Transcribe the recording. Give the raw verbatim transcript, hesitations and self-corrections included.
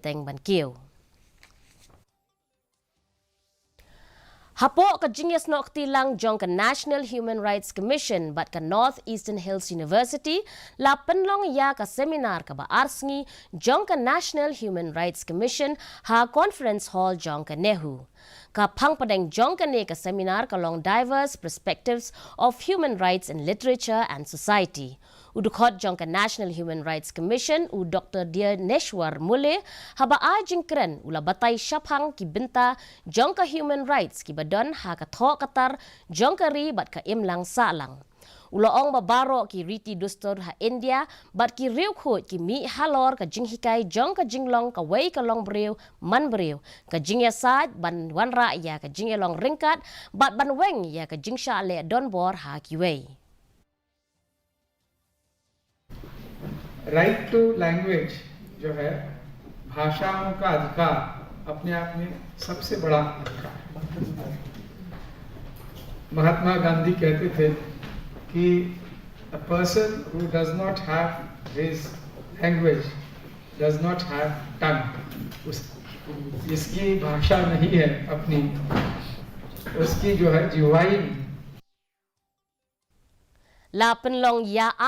teng ban kiew. Hapoh ka jingïasnoh kti lang jong ka National Human Rights Commission bad ka North Eastern Hills University la pynlong ïa ka seminar kaba ar sngi jong ka National Human Rights Commission ha Conference Hall jong ka NEHU. Ka phang pdeng jong kane ka seminar ka long Diverse Perspectives of Human Rights in Literature and Society. U dkhot jong ka National Human Rights Commission, u Doktor Dhyaneshwar Mule, haba ai jingkren u la batai shaphang ki bynta jong ka human rights kiba don ha ka thoh ka tar jong ka ri bad ka imlang sahlang. U la ong ba baroh ki riti dustur ha India bad ki riewkhuid ki mih halor ka jinghikai jong ka jinglong kawei ka longbriew manbriew, ka jingïasaid ban wanrah ïa ka jingïalong ryngkat bad ban weng ïa ka jingshah leh donbor ha kiwei. Right to language जो है, भाषाओं का अधिकार अपने आप में सबसे बड़ा अधिकार। महात्मा गांधी कहते थे कि a person who does not have his language does not have tongue। उस जिसकी भाषा नहीं है अपनी, उसकी जो है जिह्वा ही नहीं। La pynlong ïa ar